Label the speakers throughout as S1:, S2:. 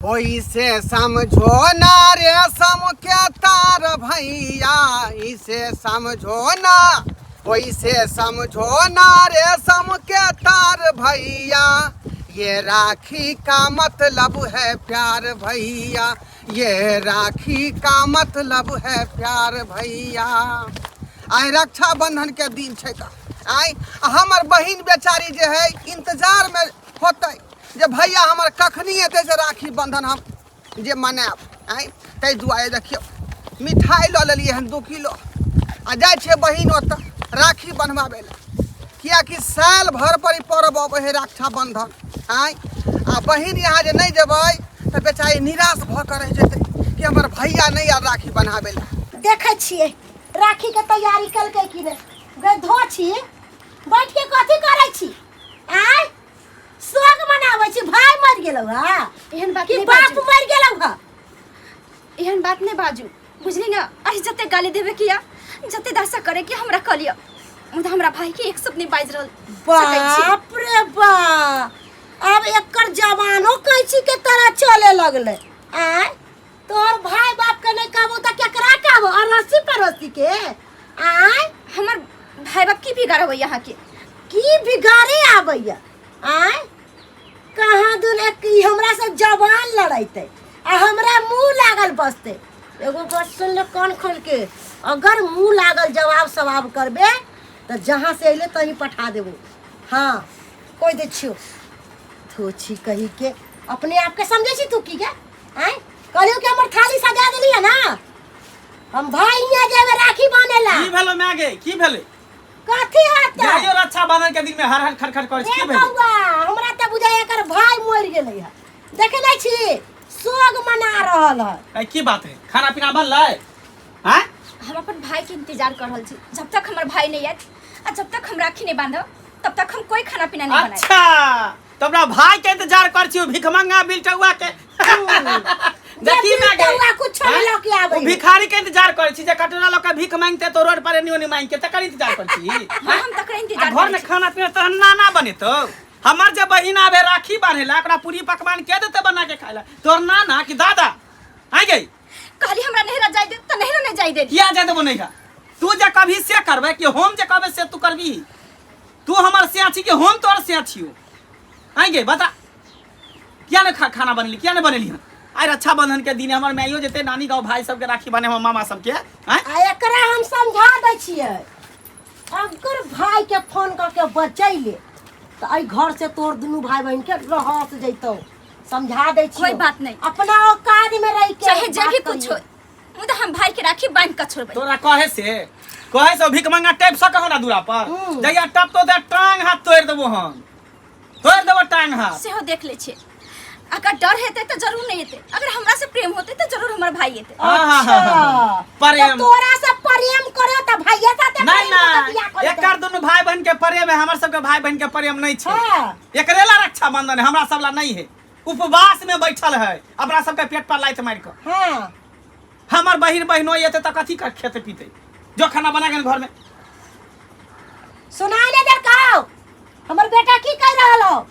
S1: ओइसे समझो ना रे सम के तार भैया, इसे समझो ना, ओइसे समझो ना रे सम के तार भैया, ये राखी का मतलब है प्यार भैया, ये राखी का मतलब है प्यार भैया। आइ रक्षाबंधन के दिन छै का आइ हमर बहिन बेचारी जे है इंतजार में होतै जे भैया हमर कखनी एतै से राखी बंधन हम जे मनायब। आँय ताहि दुआरे देखियौ मिठाइ लऽ लेलियै हन 2 किलो आ जाइ छियै बहिन ओतऽ राखी बन्हबाबै लए, किएकि साल भरि पर ई पर्व अबै है रक्षाबंधन। आँय आ बहिन यहाँ जे नहि जेबै तऽ बेचारी निराश भऽ कऽ रहि जेतै कि हमर भैया नहि आयल राखी बन्हाबै लए।
S2: देखै छियै राखी के तैयारी केलकै कि नहि। गै धो छी बैठ के कथी करै छी? आँय शोक मनाबै छी, भाय मरि गेलौ हा
S3: एहन बात
S2: कि
S3: नहि
S2: बाप
S3: बाजू।
S2: मरि गेलौ हा?
S3: एहन बात नहि बाजू, बुझली ने? अरे जते गाली देबे किया, जते दशा करे के हमरा कह लिया, मुदा हमरा भाई के एक शब्द नहीं बाजि रहल सकै छी।
S2: बाप रे बा, अब एकर जवानो कैची के तरह चले लगले। आय तोहर भाई बाप के नहीं कहबो त केकरा कहबो? अड़ोसी पड़ोसी के? आय
S3: हमर भाई बाप की बिगाड़ब यहाँ के?
S2: की बिगाड़े आबैया? आय कहाँ दूर एक ई हमरा से जवान लड़ैते आ हमरा मुंह लागल बसते। एगो बात सुन ले कान खोल के, अगर मुंह लागल जवाब सवाब करबे तो जहाँ से अइले तहीं पठा देबो। हाँ कोई दे छियो थोची कही के अपने आप के समझे छी तू की के? आय कहलियो कि हमर थाली सजा देली है ना, हम भाई यहाँ जेबे राखी बांधेला।
S4: की भेलो माय गे, की भेलै?
S2: कथी होतै?
S4: जाइयो रक्षाबंधन के दिन में हर हर खर खर करै छी,
S2: रे
S4: की भेलै?
S2: बौआ, हमरा तऽ बुझाइ एकर भाई मरि गेलै है, देखे नहि छी शोक मना रहल है।
S4: ऐ, की बात है, खाना पीना बनलै? हैं?
S3: हम अपन भाई के इंतजार कर रहल छी, जब तक हमर भाई नहीं आयत आ जब तक हम राखी नहीं बांधब तब तक हम कोई खाना पीना नहीं बनाएब।
S4: अच्छा तो अपना भाई के इंतजार कर छी, भिखमंगा बिलटुआ के। देखी
S2: जे
S4: ना गे।
S2: बिलटुआ कुछो
S4: हैं?
S2: लऽ के आबै
S4: ओ भिखारी के इंतजार कर छी जे कटोरा लऽ के भीख मांगते तो रोड पर एनी ओनी मांग के, तकर इंतजार कर छी।
S3: हाँ, हम तकर इंतजार
S4: आ घर में
S3: करै छी।
S4: खाना पीना तहन नाना बनेतो। हमर जे बहिन आबे राखी बांधेला ओकरा पूरी पकवान के देते बना के खाइला, तोर नाना कि दादा? आ गई
S3: कहली हमरा नहिरा जाय दे त नहिरा नहीं जाय दे।
S4: किया जाय देबो नहिरा? तू जे कभी से करबे कि हम जे कहबे से तू करबी? तू हमर सिया छी कि हम तोर सिया छियो? आइ गे बता, किया ने खाना बनेली, किया ने बनेली हन? आइ रक्षाबंधन के दिन हमर माइयो जेते नानी गाँव भाई सबके राखी बान्हे, हमर मामा सबके। आँय?
S2: आ एकरा हम समझा दै छियै, अगर भाई के फोन कऽ के बचैले तऽ एहि घर से तोर दुनू भाई बहिन के रहस जैतौ, समझा दै छियै।
S3: कोई बात नहीं।
S2: अपना औकात में रह के
S3: चाहे जे
S2: बात
S3: भी कुछ
S2: करियौ।
S3: हो, मुदा हम भाई के राखी बांध के छोड़बै।
S4: तोरा कहे से, कहे से भीख मंगा टैप सक हो ना दूरा पर। जहिया टप तो दे टांग हाथ तोड़ देबो, हम तोड़ देबो टांग हाथ।
S3: सेहो देख ले छियै, अगर डर हेतै तऽ जरूर नहीं हेतै, अगर हमरा से प्रेम होतै तऽ जरूर हमर भाई हेतै।
S4: हाँ, हाँ, हाँ, हाँ, हाँ।
S2: अच्छा।
S4: प्रेम।
S2: तऽ तोरा से प्रेम करे तऽ भैया साथे
S4: नहीं
S2: प्रेम कऽ के बियाह
S4: नहीं,
S2: कऽ लेतै।
S4: एकर दुनू भाई बहन के प्रेम है, हमर सबके भाई बहन के प्रेम नहीं छै।
S2: हाँ।
S4: एकरे ला रक्षाबंधन है, हमरा सब ला नहीं है। उपवास में बैठल है अपना सबके पेट पर लात मार के।
S2: हाँ।
S4: हमर बहिन बहिनो एते तऽ कथी कर खेते पीते, जो खाना बना के घर में।
S2: सुनाई नहीं दे कहो हमर बेटा की कह रहल हो,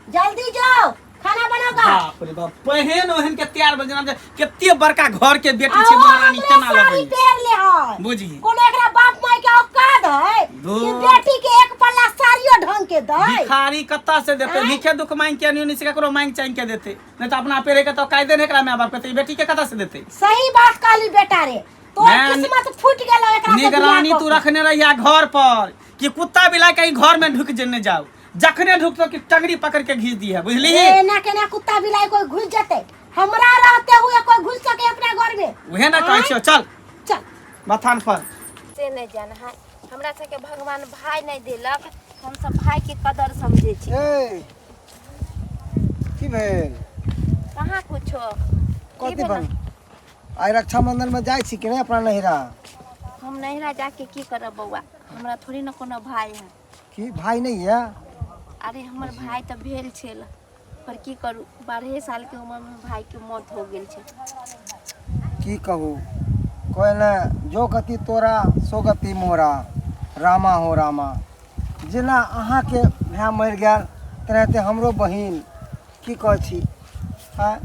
S2: जल्दी जाओ खाना बनाओ।
S4: बाप रे बाप, पहन ओहन के तैयार बन जना केते बड़का घर के बेटी छै महारानी, केना
S2: लगै पेर ले है
S4: बुझी।
S2: कोनो एकरा बाप माय के औकात है कि बेटी के एक पल्ला साड़ियो ढंग के दै?
S4: भिखारी कत्ता से देते?
S2: आँय?
S4: भीखे दुख मांग के अनियो से ककरो मांग चांग के देते, नहीं तो अपना पेरे के तो कायदे नहीं एकरा माय बाप के, तो ई बेटी के कत्ता से देते?
S2: सही बात कहली बेटा रे, तोर किस्मत फूट गेलो एकरा से बियाह
S4: निगरानी
S2: कऽ
S4: तू
S2: के।
S4: रखने रहिया घर पर कि कुत्ता बिलाई कहीं घर में ढुक जे नहीं जाओ, जखने ढुकतो कि टंगड़ी पकड़ के घींच दी है, बुझली?
S2: एना केना कुत्ता बिलाई कोई घुस जते? हमरा रहते हुए कोई घुस सके अपना घर में?
S4: उहे ना कहै छियौ, चल
S2: चल
S4: मथान पर।
S5: से नहीं जान है, हमरा सबके भगवान भाई नहीं देलक, हम सब भाई के कदर समझे छी।
S6: ए, की भेल?
S5: कहाँ कुछो। की
S6: कथी
S5: भेल?
S6: भेल? आइ रक्षाबंधन में जाइ छी कि नहि अपना नैहरा?
S5: हम नैहरा जाके की करब बौआ, हमरा थोड़ी न कोनो भाई है।
S6: की भाई नहीं है?
S5: अरे हमर भाई तऽ भेल छल, पर की करू, 12 साल के उम्र में भाई के मौत हो गेल छै।
S6: की कहू, कहले जो गति तोरा सो गति मोरा, रामा हो रामा। जेना अहाँके भाय मरि गेल तेनाहिते हमरो बहिन, की कहै छी। आँय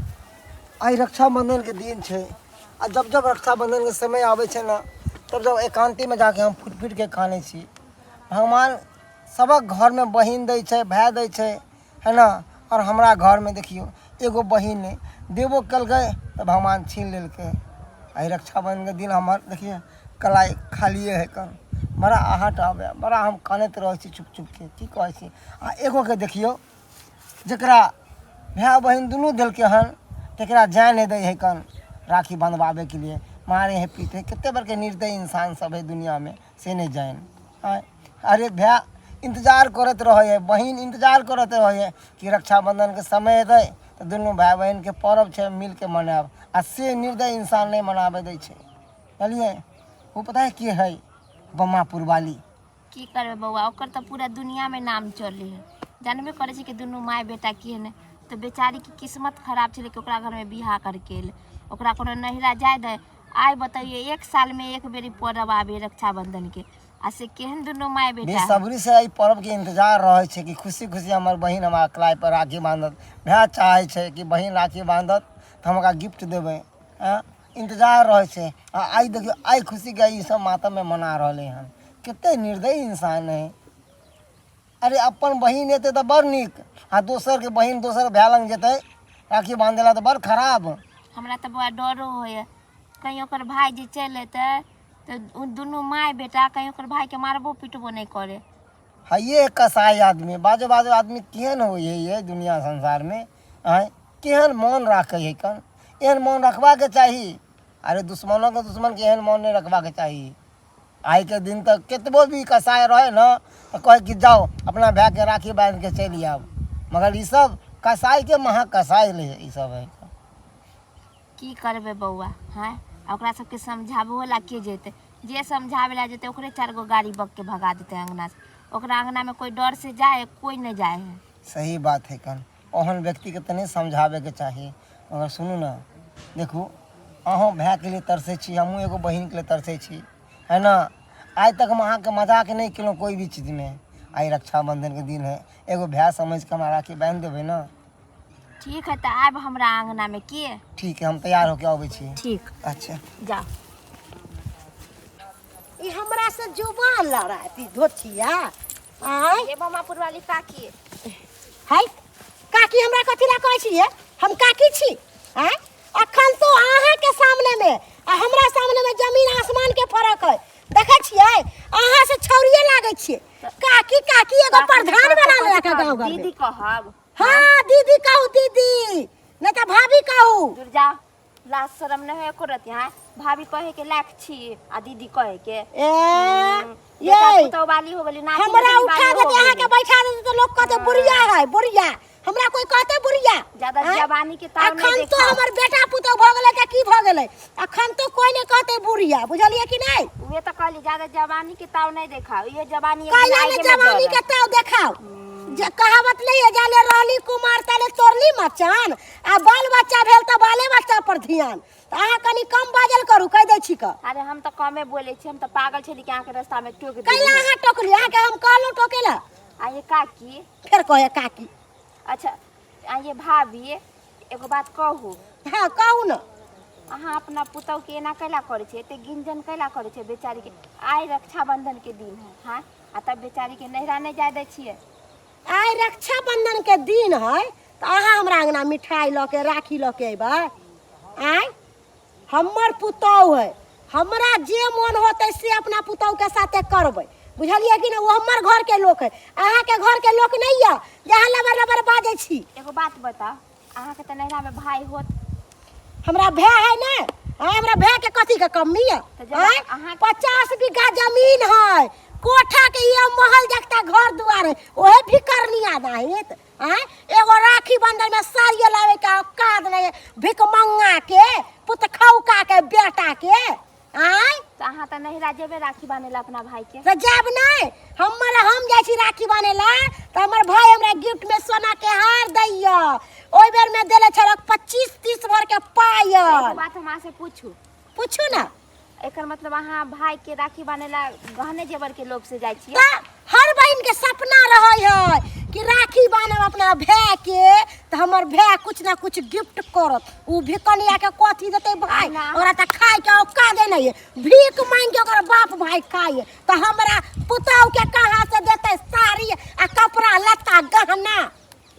S6: आइ रक्षाबंधनके दिन छै आ जब जब रक्षाबंधनके समय आबै छै ने तब जब एकान्तीमे जाके हम फुटि फुटिके कानै छी। भगवान सबक घरमे बहिन दै छै, भाय दै छै, है ने? आओर हमरा घरमे देखियौ एगो बहिन नहि देबो केलकै तऽ भगवान छीन लेलकै। आइ रक्षाबंधनके दिन हमर देखियौ कलाइ खालिए हइ कन, बड़ा आहट आबै, बड़ा हम कानैत रहै छी चुप चुपके। की कहै छी, आ एगोके देखियौ जकरा भाय बहिन दुनू देलकै हन तकरा जाय नहि दै हइ कन राखी बन्हबाबैके लिए, मारै हइ पीटै हइ। कतेक बड़के निर्दयी इंसान सब हइ दुनिआँमे से नहि जानि। आँय, अरे भाय इन्तजार करैत रहै हइ, बहिन इन्तजार करैत रहै हइ कि रक्षाबन्धनके समय अयतै तऽ दुनू भाय बहिनके पर्व छै मिलके मनायब, आ से निर्दयी इंसान नहि मनाबै दै छै। बुझलियै? ओ पता है के हइ? बम्मापुरवाली।
S5: की करबै बौआ, ओकर तऽ पूरा दुनियामे नाम चलै है। जानबे करै छी कि दुनू माय बेटा केहन है। तऽ बेचारीके किस्मत खराब छलै कि ओकरा घरमे बियाह करके एलै, ओकरा कोनो नैहरा जाय दै। आइ बतैयै, एक सालमे एक बेरी पर्व आबै रक्षाबंधनके, आ से केहन दुनू माय बेटा है।
S6: बेसब्रीसँ एहि पर्वके इन्तजार रहै छै कि खुशी खुशी हमर बहिन हमरा कलाइ पर राखी बान्धत। भाय चाहै छै कि बहिन राखी बान्धत तऽ हम ओकरा गिफ्ट देबै। आँय, इन्तजार रहै छै। आ आइ देखियौ, आइ खुशीके ई सब मातममे मना रहलै हन। कते निर्दयी इंसान है। अरे अपन बहिन एतै तऽ बड़ नीक, आ दोसरके बहिन दोसर भाय लग जेतै राखी बान्धै लए तऽ बड़ खराब।
S5: हमरा तऽ बौआ डरो होइए, कहीं ओकर भाय जे चलि अयतै तऽ ओ दुनू माय बेटा कहीं ओकर भायके मारबो पीटबो नहि करै।
S6: हइए कसाई आदमी, बाजो बाजो आदमी केहन होइ है ये दुनिया संसारमे? आँय, केहन मोन राखै है कन? एहन मोन रखबाके चाही? अरे दुश्मनोके दुश्मनके एहन मोन नहि रखबाके चाही। आइके दिन तऽ कतबो भी कसाइ रहै ने तऽ कहै कि जाउ अपना भायके राखी बान्हिके चलि आयब, मगर ईसब कसाइके महा कसाइ रहै ईसब है।
S5: की करबै बौआ, हँ, आ ओकरा सबके समझाबहो ला के जेतै? जे समझाबै ला जेतै ओकरे चारि गो गाड़ी बकके भगा देतै अङ्गनासँ। ओकरा अङ्गनामे कोइ डर से जाइ है? कोइ नहि जाइ है।
S6: सही बात है कन, ओहन व्यक्तिके तऽ नहि समझाबैके चाही। मगर सुनू ने, देखू अहूँ भायके लिए तरसै छी, हमहूँ एगो बहिनके लिए तरसै छी, है ने? आइ तक हम अहाँके मजाक नहि केलहुँ कोइ भी चीजमे। आइ रक्षाबन्धनके दिन है, एगो भाय समझिके हमरा राखी बान्हि देबै ने?
S5: ठीक है, तऽ आबि हमरा अङ्गनामे के।
S6: ठीक है, हम तैयार होके अबै छी।
S5: ठीक।
S6: अच्छा
S5: जाउ।
S2: ई हमरा से जुबान लड़ाती धोतिया। आय
S5: ये बमापुर वाली काकी।
S2: हाय काकी, हमरा कथी ला कहै छियै? हम काकी छी? आय, अखन तो अहाँ के सामने में आ हमरा सामने में जमीन आसमान के फर्क है। देखै छियै, अहाँ से छौड़िए लागै छियै। काकी काकी एगो प्रधान बना लेलक गाँव घर में।
S5: दीदी कहब?
S2: हाँ दीदी कहू, दीदी नहीं तो भाभी कहू।
S5: दूर जा, लाज शरम नहीं है एको रति? हाँ, भाभी कहे के लायक छी आ दीदी कहे के?
S2: ए
S5: बेटा
S2: ये
S5: पुतहु वाली हो गेली, नाती
S2: हमरा
S5: नतनी
S2: उठा
S5: वाली हो
S2: देते, अहाँ के
S5: गेली।
S2: बैठा देते तो लोग कहते बुढ़िया है बुढ़िया। हमरा कोई कहते बुढ़िया?
S5: ज्यादा
S2: आँय?
S5: जवानी के ताव नहीं
S2: अखन तो
S5: देखाओ।
S2: हमर बेटा पुतहु भऽ गेलै तऽ की भऽ गेलै, अखन तो कोई नहीं कहते बुढ़िया, बुझलियै कि नहीं?
S5: उहे तो कहली, ज्यादा जवानी के ताव नहीं देखाओ। ये जवानी एक दिन
S2: कैला
S5: आगे
S2: ने
S5: में
S2: जवानी
S5: जरत।
S2: के ताव देखाओ? जे कहावत नहीं है, जाले रहली कुमार ताले तोड़ली मचान, आ बाल बच्चा भेल तऽ बाले बच्चा पर ध्यान। तऽ अहाँ कनी कम बाजल करू, कहि दै छी कऽ।
S5: अरे हम तऽ कमे बोले छी, हम तऽ पागल छली कि अहाँके रास्ता में टोक
S2: कैला
S5: देली।
S2: अहाँ टोकली? अहाँके हम कहलहुँ टोके ला?
S5: आ ये काकी।
S2: फेर कहे काकी।
S5: अच्छा आ ये भाभी, एगो बात कहू?
S2: हाँ कहू ने।
S5: अहाँ अपना पुतहु के एना कैला करै छै? एते गिंजन कैला करै छै बेचारी के? आइ रक्षाबंधन के दिन है, हाँ, आ तब बेचारी के नैहरा नहि जाय दै छियै।
S2: आइ रक्षाबंधन के दिन है तऽ अहाँ हमरा अंगना मिठाई लऽ के राखी लऽ के अयबै? आँय, हमर पुतहु है, हमरा जे मोन होतै से अपना पुतहु के साथे करबै, बुझलियै कि नहि? ओ हमर घर के लोक है, अहाँके घर के लोक नहि यऽ जे अहाँ लबर लबर बाजै छी।
S5: एगो बात बताउ, अहाँके तऽ नैहरा में भाई होत?
S2: हमरा भाय है ने। आँय, हमरा भाय के कथी के कमी है?
S5: तऽ जब
S2: आँय,
S5: अहाँ-
S2: 50 बीघा जमीन है, कोठा के ये महल जकता घर दुआर है, ओहे भी करनी नाहित। आँय, एगो राखी बंधन में साड़ी लावे के औकात नहीं है भिखमंगा के पुतखौका के बेटा के। आँय,
S5: तऽ अहाँ तऽ नैहरा जेबै राखी बान्है लए अपना भाई के?
S2: तऽ जायब नहि। हमर हम जाइ छी राखी बान्है ला तऽ हमर भाय हमरा गिफ्ट में सोना के हार दैया। ओहि बेर में देले छलक 25-30 भर के
S5: एगो
S2: पायल।
S5: बात हम अहाँ से पूछू?
S2: पूछू ने।
S5: एकर मतलब अहाँ भाई के राखी बान्है ला गहने जेवर के लोभ से जाइ छियै?
S2: तऽ हर बहिन के सपना रहै है कि राखी बान्हब अपना भाय के तऽ हमर भाय कुछ ना कुछ गिफ्ट करत। उ भी कनिया के कथी देतै भाय? ओकरा तऽ खाय के औकाते नहीं है, भीख मांग के ओकर बाप भाय खाय, तऽ हमरा पुतहु के कहाँ से देतै साड़ी आ कपड़ा लत्ता गहना?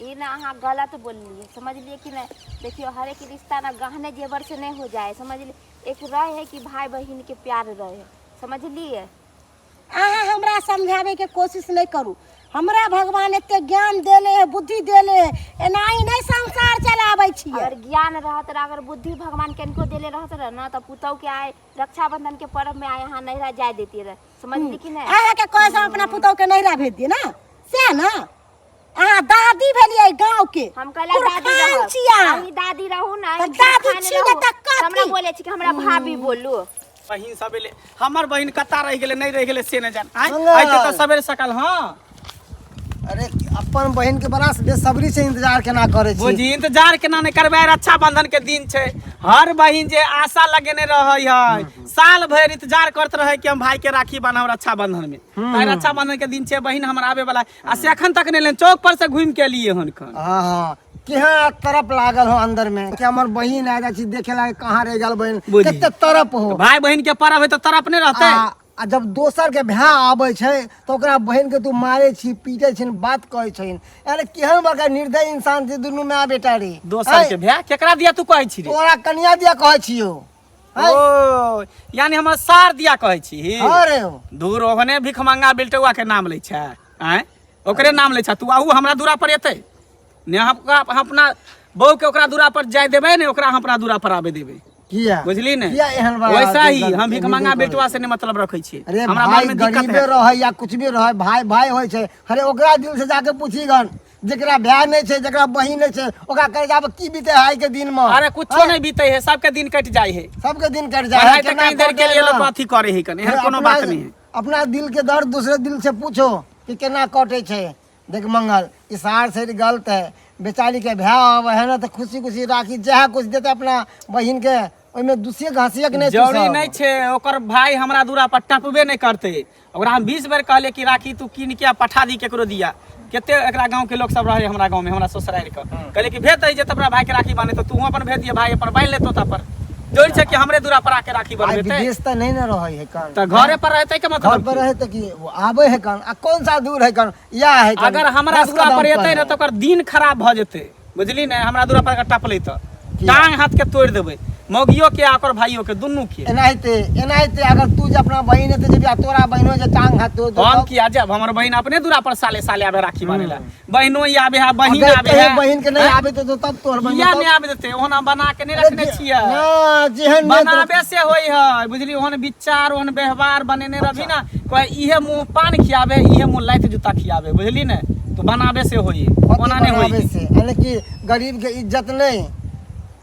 S5: ई ना अहाँ गलत बोललिए, समझलिए कि नहीं? देखियो, हर एक रिश्ता ना गहने जेवर से नहीं हो जाए, समझलिए? एक रहे है कि भाई बहन के प्यार रहे, समझलिए?
S2: अहाँ हमरा समझाबैके कोशिश नहि करू। हमरा भगवान एते ज्ञान देले है, बुद्धि देले है, एनाही नहि संसार चलाबै छियै।
S5: अगर ज्ञान रहत रह, अगर बुद्धि भगवान कनिको देले रहत रह ना, तऽ पुतहु के आय रक्षाबंधन के पर्व में आय अहाँ नैहरा जाय देती रह, समझली कि नहीं?
S2: अहाँके कहै से हम अपना पुतहु के नैहरा भेज दियै ना, सएह ना? अहाँ दादी भेलियै गाँव के।
S5: हम कहला दादी
S2: पुरखान
S5: रहब।
S2: छी अहाँ।
S5: अहीं दादी रहू ना,
S2: तऽ
S5: अहीं
S2: दादी
S5: पुरखान
S2: छी ने
S5: रहू।
S2: तऽ कथी?
S5: हमरा बोले छी कि हमरा भाभी बोलू।
S4: बहिन सब एलै, हमर बहिन कत्ता रहि गेलै, नहि रहि गेलै से नहि जान। आँय,
S6: मंगल।
S4: आइ तऽ सबेरे सकाल। हाँ
S6: अरे, अपन बहिन के बड़ा बेसब्री से इंतजार केना करे छी?
S4: बुझी, इंतजार केना नहि करबै? रक्षाबंधन के दिन छै। हर बहिन जे आशा लगेने रहै है, साल भरि इंतजार करत रहे कि हम भाई के राखी बान्हब रक्षाबंधन में। आइ रक्षाबंधन के दिन छै, बहिन हमर आबे वाला, आ से अखन तक नहि एलै। चौक पर से घुमि के एलियै हन खन।
S6: हाँ हाँ, केहन तरप लागल हो अंदर में कि हमर बहिन आ जाइ छी देखे लागे, कहाँ रह गेल बहिन।
S4: बुझी।
S6: कते तरप हो।
S4: भाई बहिन के पर्व है तऽ तरप नहि रहतै?
S6: आ जब दोसर के भाय आबै छै तऽ ओकरा बहिन के तू मारे छी, पीटे छी, बात कहै छै। अरे, केहन बड़का निर्दयी इंसान छै दुनू माय बेटा रे।
S4: दोसर के भाय केकरा दिया तू कहै छी रे?
S6: तोरा कनिया दिया कहै छियौ। आँय?
S4: ओ, यानी हमर सार दिया कहै छी?
S6: अरे,
S4: दूर, ओहने भिखमंगा बिलटौआ के नाम लै छै। आँय, ओकरे नाम लै छै तू? आहू हमरा दूरा पर एतै ने, हम ओकरा, हम अपना बहू के ओकरा दूरा पर जाय देबै ने ओकरा हम अपना दूरा पर आबे देबै।
S6: किया?
S4: बुझली ने?
S6: किया एहन बड़ा
S4: वैसा ही हम भिखमंगा
S6: निर्दयी?
S4: बेटुआ से नहीं मतलब रखै छियै।
S6: अरे,
S4: हमरा
S6: भाई
S4: मन में दिक्कत
S6: गरीबे
S4: है।
S6: रहे या कुछ भी रहे, भाई भाई होइ छै। अरे, ओकरा दिल से जाके पूछी गन, जेकरा भाय नहि छै, जेकरा बहिन नहि छै, ओकरा कलेजा पर की बीते है आइ के दिन में?
S4: अरे, कुछो नहीं बीते है, सबके दिन कटि जाइ है।
S6: सबके दिन कट जाए
S4: पढ़ाई
S6: है,
S4: तऽ
S6: केना
S4: कहीं देर के
S6: कटे
S4: लिए
S6: ना?
S4: लोग अथी करे है कने, एहन कोनो
S6: अपना-
S4: बात नहीं है।
S6: अपना दिल के दर्द दूसरे दिल से पूछो कि केना कटे छै। देख मंगल, इशार से गलत है। बेचारी के भाय आवे है ना तो खुशी खुशी राखी जहाँ कुछ देते अपना बहिन के, ओहिमे दूसरे घासियक नहीं।
S4: जरूरी नहीं छै। ओकर भाई हमरा दूरा पर टपबे नहीं करते। ओकरा हम 20 बेर कहलियै कि राखी तू कीन के आ पठा दी केकरो दिया। कते एकरा गांव के लोग सब रहे हमरा गांव में, हमरा ससुरारि के, कहलियै कि भेज दही जे अपना भाई के राखी बान्हे, तो तू अपन भेज दिया, भाई अपन बान्हि लेतो। त पर जरूरी छै कि हमरे दूरा पर आके राखी
S6: आइ
S4: बनबेतै?
S6: विदेश तऽ नहीं ने रहे है कन।
S4: तऽ घरे पर रहतै के
S6: घर
S4: मतलब
S6: पर
S4: की?
S6: रहे तऽ की वो आबे है कन? आ कौन सा दूर है कन, या है कन,
S4: अगर हमरा
S6: 10
S4: दूरा
S6: कदम
S4: पर एतै
S6: है।
S4: ने तऽ ओकर दिन खराब भऽ जेतै, बुझली ने? हमरा दूरा पर अगर टपलै तऽ टांग हाथ के तोड़ि देबै, मौगियो के आ ओकर भाइयो के, दुनू के।
S6: एनाहिते एनाहिते अगर तू जे अपना बहिन हेतै जेबी आ तोरा बहिनो जे टांग हाथ तोड़ देतौ।
S4: हम किया जब हमर बहिन अपने दूरा पर साले साले आबे राखी बान्हे ला, बहिनो ही आबे है, बहिन
S6: अगर
S4: आबे
S6: कहीं
S4: है।
S6: बहिन के नहीं आबे तो तब तोहर बहिन
S4: किया नहीं आबे देते? ओहन हम बना के नहीं रखने छियै।
S6: ना जेहन नहि तो-
S4: बनाबे से होई है, बुझली? ओहन विचार, ओहन व्यवहार बनेने रहबी ना, कहे इहे मुंह पान खियाबे, इहे मुंह लाइत जूता खियाबे, बुझली ने? तो बनाबे से होई,
S6: कथी
S4: ओना नहीं
S6: बनाबे
S4: होई।
S6: से? यानी कि गरीब के इज्जत नहीं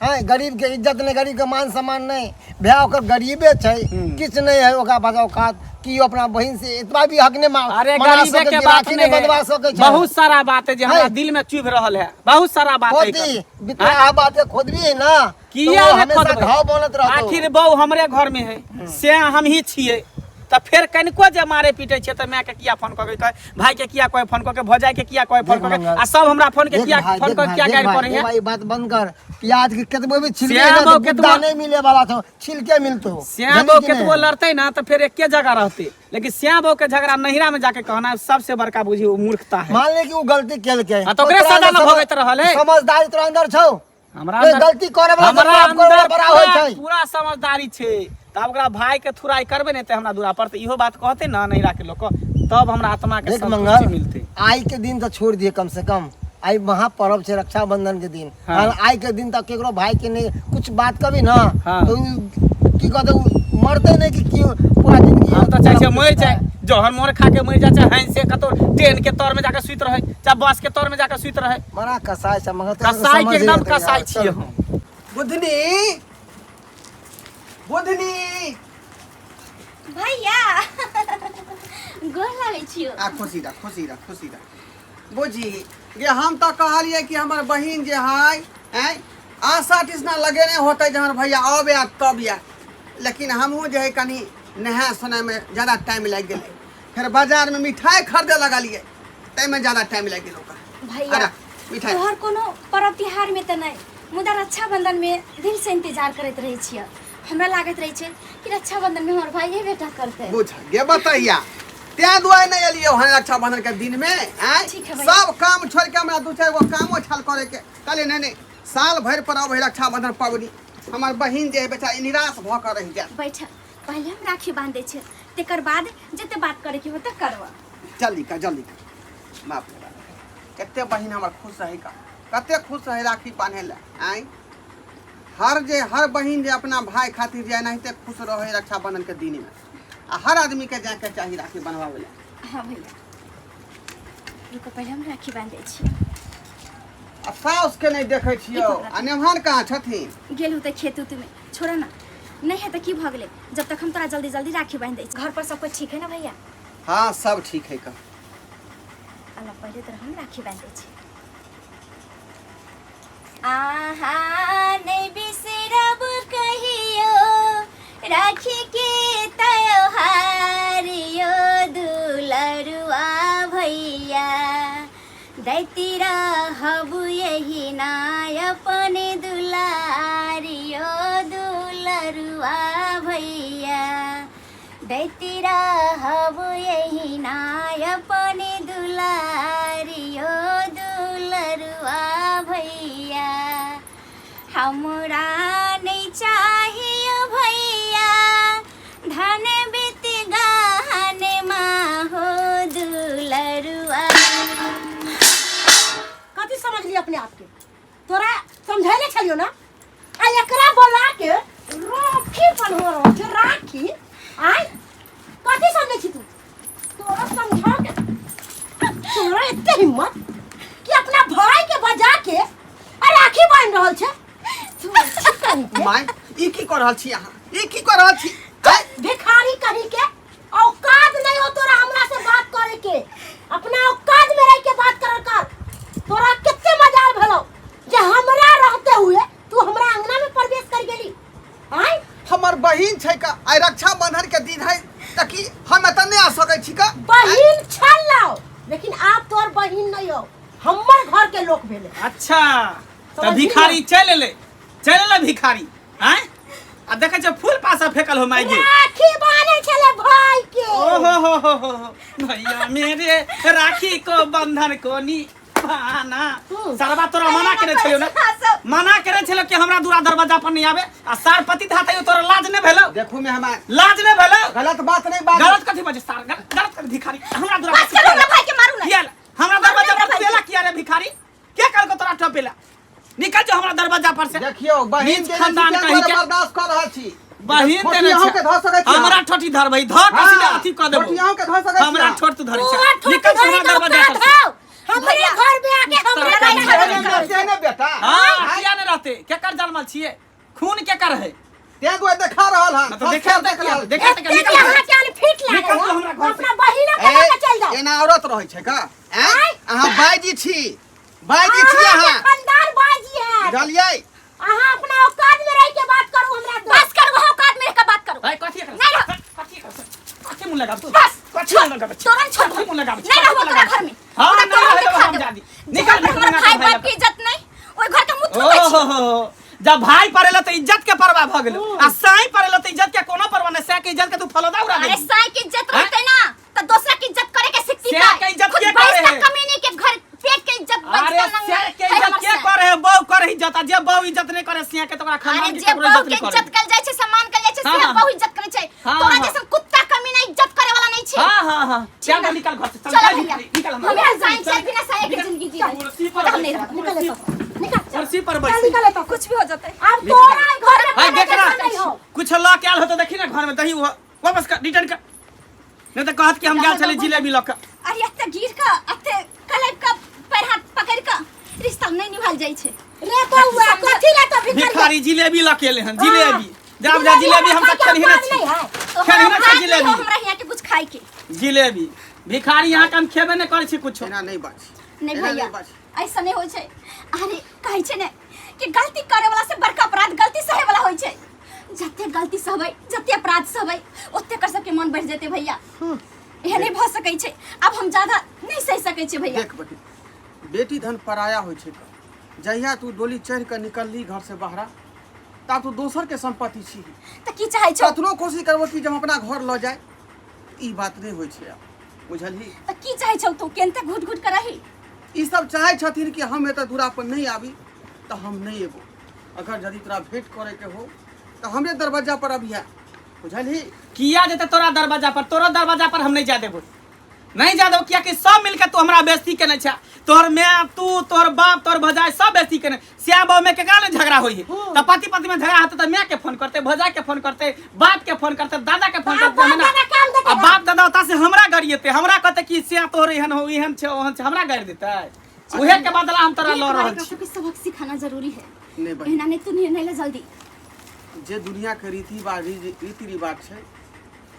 S6: है, गरीब के इज्जत नहीं, गरीब के मान सम्मान नहीं। भैया ओकर गरीबे छै, किछु नहीं है ओकरा पास औकात कि अपना बहिन से एतबा भी हक नहीं
S4: अरे,
S6: मना
S4: गरीबे
S6: सकै
S4: के
S6: कि
S4: बात
S6: राखी
S4: नहीं
S6: नहीं बंधवा
S4: है,
S6: सकै छै।
S4: बहुत सारा बात है जे हमरा
S6: है।
S4: दिल में चुभ रहल है, बहुत सारा बात है।
S6: कथी?
S4: एकर।
S6: बितरा बात के खोदबी है ना तो
S4: किया
S6: वो
S4: ने
S6: हमेशा
S4: खोदबै?
S6: घाव बनत रहतौ।
S4: आखिर बहू हमरे घर में है, से हम ही छियै, तऽ फेर कनिको जे मारे पीटे छियै तऽ माय के किया फोन कऽ के कहै, भाई के किया कहे फोन कऽ के, भौजाई के किया कहे फोन
S6: देख
S4: कऽ के,
S6: मंगल।
S4: आ सब हमरा फोन के
S6: देख
S4: किया
S6: भाई,
S4: फोन
S6: देख
S4: कऽ
S6: भाई,
S4: किया
S6: देख
S4: गारि
S6: भाई,
S4: करै
S6: देख
S4: है?
S6: भाई, बात बंद कर। प्याज के केतबो भी छिलके
S4: श्याम
S6: ना
S4: बाबू
S6: तो गुद्दा
S4: केतबो-
S6: नहीं मिले वाला छौ, छिलके मिलतो।
S4: श्याम
S6: जानी
S4: बहू
S6: कि नहीं?
S4: केतबो लड़तै ना तऽ फेर एके जगह रहतै, लेकिन श्याम बहू के झगड़ा नहिरा में जाके कहना सबसे बड़का बुझी वो मूर्खता है।
S6: मान ले कि उ गलती केलकै,
S4: हाँ, तऽ ओकरे
S6: तोरा
S4: सजा
S6: अंदर
S4: न भोगैत रहल है।
S6: समझदारी तोरा अंदर छौ?
S4: हमरा
S6: कोई
S4: अंदर-
S6: गलती करे वाला
S4: हमरा
S6: पाप करे वाला
S4: अंदर
S6: बड़ा होइ
S4: पूरा
S6: छै।
S4: पूरा समझदारी छै। तब ओकरा भाई के थुराई करबै ने तऽ हमरा दूरा पर तऽ इहो बात कहतै ने नहिरा के लोक, तब हमरा आत्मा के
S6: देख
S4: संतुष्टि
S6: मंगल,
S4: मिलतै।
S6: आइ के दिन तऽ छोड़ दिए, कम से कम आइ महापर्व छै रक्षाबंधन के दिन।
S4: हाँ।
S6: आइ के दिन तक केकरो भाई के नहीं कुछ बात कभी ना,
S4: हाँ।
S6: तो उ की कहते, उ मरते नहीं कि क्यों पूरा जिंदगी।
S4: हम तऽ चाहै छियै मरि जाय, जहर मोर खा के मरि जाय, चाहे हानि से कतौ ट्रेन के तर में जाके सुति रहै, चाहे बस के तर में जाके सुति रहै।
S6: बड़ा कसाई छै मगर तोरा
S4: कसाई के
S6: समझ
S4: एकदम
S6: नहीं एतै
S4: कसाई
S6: यार,
S4: छियै
S6: चल।
S4: हम।
S1: बुधनी, बुधनी।
S3: भैया, गोर लागै छियौ।
S1: आ खुशी रह, खुशी रह, खुशी रह। बुझी गे, हम तऽ कहलियै कि हमर बहिन जे है आँय आशा टिसना लगेने होतै जे हमर भैया अबे आ तब या, लेकिन हमहूँ जे है कनि नहाय सोनायमे ज्यादा टाइम लागि गेलै, फेर बाजारमे मिठाइ खरीदे लगलियै, ताहिमे ज्यादा टाइम लागि गेल ओकरा।
S3: भैया
S1: अरे मिठाई
S3: तोहर कोनो पर्व तिहार में तऽ नहि मुदा रक्षाबंधन में दिल से इंतजार करैत रहै छियै हमरा लागैत रहै छै कि रक्षाबंधन में हमर भाई बेटा करतै
S1: बुझ गे बतैया तें दुआरे नहि एलियै हन रक्षाबंधन के दिन में आँय
S3: ठीक है भैया।
S1: सब काम छोड़ के हमरा दू चारि गो कामो छल करे के कहलियै नहि नहि साल भरि पर अबै रक्षाबंधन पबनी हमर बहिन जे है बेचारी निराश भऽ कऽ रहि जायत
S3: बैठ पहिले हम राखी बांध दै छियै तकर बाद जते बात करे के होतै करबऽ
S1: जल्दी कर जल्दी कर बाप रे बाप कते बहिन हमर खुश रहे का कते खुश रहे राखी बांधे ला आँय हर जे हर बहिन जे अपना भाई खातिर जे एनाहिते खुश रहे रक्षाबंधन के दिन में आ हर आदमी के जाके चाही राखी बनवावे ला
S3: हाँ भैया रुको पहिले हम राखी बांध दै छियै
S1: आ साउस के नहीं देखे छियो आ नेमहान कहाँ छथिन
S3: गेल होतै खेत उत में छोड़ो ना नहीं है तो की भऽ गेलै जब तक हम तोरा जल्दी जल्दी राखी बांध दै छी घर पर सब कोई ठीक है ना भैया
S1: हाँ सब ठीक है का
S3: अल्लाह पहिले तोरा हम राखी बांध दै छी आहा नहीं बिसरब कहियो राखी के त्योहार यो दुलरुआ भैया दैती रहब यही ना अपन दुलारियो दुलरुआ भैया दैती रहब यही ना अपन दुलारियो दुलरुआ भैया हमरा नहीं चाहियो भैया धन बीत गहन माहो दुलरुआ
S2: कथी समझली अपने आप के तोरा समझैले छलियो ना आ एकरा बोला के राखी बन्हो रहल छै राखी आय कथी समझै छी तू तोरा समझा के तोरा एते हिम्मत कि अपना भाई के बजा के आ राखी बांध रहल छै तू अच्छी कहीं के
S1: माय ई की कर रहल छी अहाँ ई की कर रहल छी आँय?
S2: भिखारी कहीं के औकात नहीं हो तोरा हमरा से बात करे के अपना औकात में रह के बात कर कर तोरा कितने मजाल भेलो जे हमरा रहते हुए तू हमरा अंगना में प्रवेश कर गेली आय
S1: हमर बहिन छै का आइ रक्षाबंधन के दिन है त की हम एतऽ नहि आ सकै छी का
S2: बहिन छल लाओ लेकिन आप तोर बहिन नहीं हो हमर घर के लोग भेले
S4: अच्छा तऽ
S2: समझली
S4: भिखारी चलि एलै चलि एलै भिखारी आँय आ देखै छियै फूल पासा फेकल हो माय गे
S2: राखी बांधे छले भाई के
S4: ओ हो हो हो हो हो, भैया मेरे राखी को बंधन को निभाना सरबा तोरा मना केने छलियौ ने मना केने छलियौ कि हमरा दूरा दरवाजा पर नहीं आवे आ सार पति था तैयो तोरा लाज नहीं भेलौ
S1: देखू में हमार
S4: लाज नहीं भेलौ
S1: गलत बात नहीं बात
S4: गलत कथी बजे सार गलत कथी भिखारी हमरा दूरा
S3: बस करो हमरा भाई के मारू ना
S4: किया हमरा दरवाजा
S3: हमरा
S4: पर
S3: भाई के।
S4: तेला किया रे भिखारी के कहलको तोरा टपेला निकल जो हमरा दरवाजा पर से
S1: देखियो बहिन
S4: नीच
S1: देने
S4: खानदान
S1: छी,
S4: कहीं के।
S1: बर्दाश्त कर रहल छी
S4: बहिन
S1: ठोटी
S4: देने
S1: अहूँ
S4: छै
S1: के धऽ सकै छी
S4: हमरा
S1: अहाँ।
S4: ठोटी धरबै धर
S1: हाँ,
S4: कसी अथी कऽ देबो
S1: ठोटी अहूँ के धऽ सकै छी
S4: हमरा
S1: अहाँ।
S4: ठोट तू धरै
S2: तोरा
S4: छै
S2: ठोटी
S4: निकल जो
S2: धरी
S4: हमरा
S2: के
S4: दरवाजा
S2: औकात
S4: पर से
S2: हौ। हमरे घर में आके हमरे
S3: लड़ाई
S2: लड़ाई
S3: झगड़ा
S2: झगड़ा
S3: करै
S1: रहते ने बेटा
S4: हां किया नहीं रहते केकर जनमल छियै खून केकर है
S1: तें दुआरे देखा रहल हन
S4: ना तो देखे
S1: देख रहल
S4: देखे
S2: एते जे अहाँ के अनफिट लागल
S4: निकल
S2: हौ,
S4: हमरा घर से।
S2: अपना बहिनो के लऽ के चलि जाउ
S1: एना औरत रहै छै का आँय? अहाँ बाइजी छी बाइजी छी
S2: अहाँ के
S1: अहाँ
S2: खानदान बाजी है
S1: बुझलियै
S2: अहाँ अपना औकात में रह के बात करू हमरा से
S3: बस करू अहाँ औकात में रह के बात करू
S4: भाई कथी एकर
S3: नहीं रह।
S4: कथी एकर कथी मुंह लगाब तू
S3: बस
S4: कथी मुंह लगाब
S3: तोरन छोड़
S4: कथी मुंह लगाब
S3: नहीं रहबो तोरा घर में
S4: हां
S3: तोरा
S4: नहीं
S3: तोरा
S4: रहबो
S3: देखा
S4: हम
S3: देबो।
S4: जादी निकल
S3: जहाँ पर हमर भाई बाप के इज्जत नहीं ओइ घर के मुंह थुकै
S4: ओ
S3: छी
S4: हो हो जब भाई पड़ेला तो इज्जत के परवाह भ गेलो आ साई पड़ेला तो इज्जत के कोनो परवाह नहीं साई के इज्जत के तू फलदा उड़ा
S3: अरे
S4: देली
S3: साई के इज्जत
S4: हैं?
S3: रहते ना तो दूसरा की इज्जत करे के सीखती
S4: साई के इज्जत
S3: खुद
S4: के
S3: भैंस
S4: करे
S3: का
S4: है?
S3: कमीने के घर पेट के इज्जत
S4: अरे
S3: बचता ना
S4: साई के इज्जत के करे है बहू करे इज्जत आ जे बहू इज्जत नहीं करे सिया के तो ओकरा
S3: अरे
S4: खानदान के
S3: जे
S4: केकरो
S3: बहू
S4: इज्जत
S3: के
S4: नहीं
S3: इज्जत
S4: करे
S3: कल जाय छै सम्मान कल जाय छै
S4: हाँ,
S3: से
S4: हाँ।
S3: बहू इज्जत करे छै
S4: हाँ,
S3: तोरा
S4: हाँ।
S3: जैसन कुत्ता कमीना इज्जत करे वाला नहीं छै
S4: हां हां हां चल
S3: ना?
S4: निकल घर से चल
S3: चलो
S4: चल,
S3: भैया।
S4: निकल निकल
S3: हम यहाँ साइन से बिना साया के जिंदगी जी
S4: कुर्सी पर
S3: हम नहीं रहब।
S2: निकल
S4: कुर्सी
S2: एतऽ निकल
S4: कुर्सी पर
S2: चल
S4: बैठ
S2: निकल एतऽ
S3: कुछ भी हो जाते
S2: अब तोरा घर में
S4: भाई
S2: खाना
S4: देख ना
S2: के नहीं हो
S4: कुछ लऽ के आयल हो तो देखी ना घर में दही वो वापस कर रिटर्न कर नहीं तो कहत कि हम गेल छली जिलेबी लऽ के
S3: अरे एते गिर का एते कलाइब का पैर हाथ पकड़ का रिश्ता नहीं निभाल जाइ छै
S2: रे बौआ कथी ला तो भिखारी
S4: भिखारी जिलेबी लऽ के एले हन जिलेबी जाब जा जिलेबी हम सब खेलही ना छी
S2: नहीं है
S3: तो
S4: खेलही
S3: हमरा
S4: ना छी
S3: भात नहीं हो,
S4: जिलेबी
S3: हमरा यहाँ के कुछ खाए के
S4: जिलेबी भिखारी यहाँ के हम खेबे नहीं करै छी कुछो
S1: एना नहीं बाज
S3: नहीं
S1: एना
S3: भैया
S1: बाज
S3: ऐसा नहीं होइ छै अरे कहै छै ने कि गलती करे वाला से बड़का अपराध गलती सहे वाला होइ छै जते गलती सहबै जते अपराध सहबै ओते कर सबके मन बढ़ जेतै भैया एहन नहीं भऽ सकै छै अब हम ज्यादा नहीं सह सकै छियै भैया
S1: देख बहिन बेटी धन पराया होइ छै। जहिया तू डोली चढ़ि कऽ निकलली घरसँ बाहरा, ता तू दोसरके सम्पत्ति छी।
S3: तऽ की चाहै छौ?
S1: कतनो कोशिश करबो कि जब हम अपना घर लऽ जाय, ई बात नहि होइ छै आब, बुझलही?
S3: तऽ की चाहै छौ तू? केनते घुट घुट कर रही?
S1: ई सब चाहै छथिन कि हम एतऽ दूरा पर नहि आबी, तऽ हम नहि एबो। अगर यदि तोरा भेंट करैके हो तऽ हमरे दरवाजा पर अबिहे, बुझलही?
S4: किया जेतै तोरा दरवाजा पर? तोरा दरवाजा पर हम नहीं जा देबो, नहीं जा देबो, कियाकि सब मिलके तू हमरा बेइज्जती केने छै। तोहर माय, तू, तोहर बाप, तोहर भजाई सब बेइज्जती केने। श्याम बाबू में केकरा ने झगड़ा होई है? तऽ पति पति में झगड़ा होते तऽ माय के फोन करते, भजाई के फोन करते, बाप के फोन करते, दादा के फोन करते,
S2: बाप
S4: हमे ना-
S2: दादा काम देते
S4: आ बाप दादा ओता से हमरा गरिएते, हमरा कहते कि श्याम तोहर एहन हो, एहन छै, ओहन छै, हमरा गारि देते। उहे के बदला हम तोरा
S3: एक
S4: लऽ
S3: बार
S4: रहल
S3: एकरा
S4: छी।
S3: सबके सबक सिखाना जरूरी है।
S1: नहि बहिन।
S3: एहना नहि, तू निर्णय ले जल्दी।
S1: जे दुनियाके रीति रीति रिवाज छै,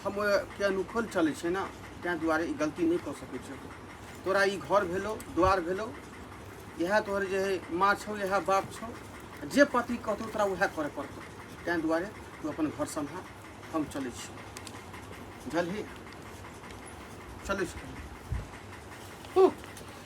S1: हम ओहिके अनुकूल चलै छै ने, ताहि दुआरे ई गलती नहि कऽ सकै छियौ। तोरा ई घर भेलौ, द्वार भेलौ, इएह तोहर जे है माँ छौ, इएह बाप छौ। जे पति कहतौ तोरा उएह करऽ पड़तौ। ताहि दुआरे तू अपन घर सम्हार, हम चलै छी, बुझलही? चलै छी।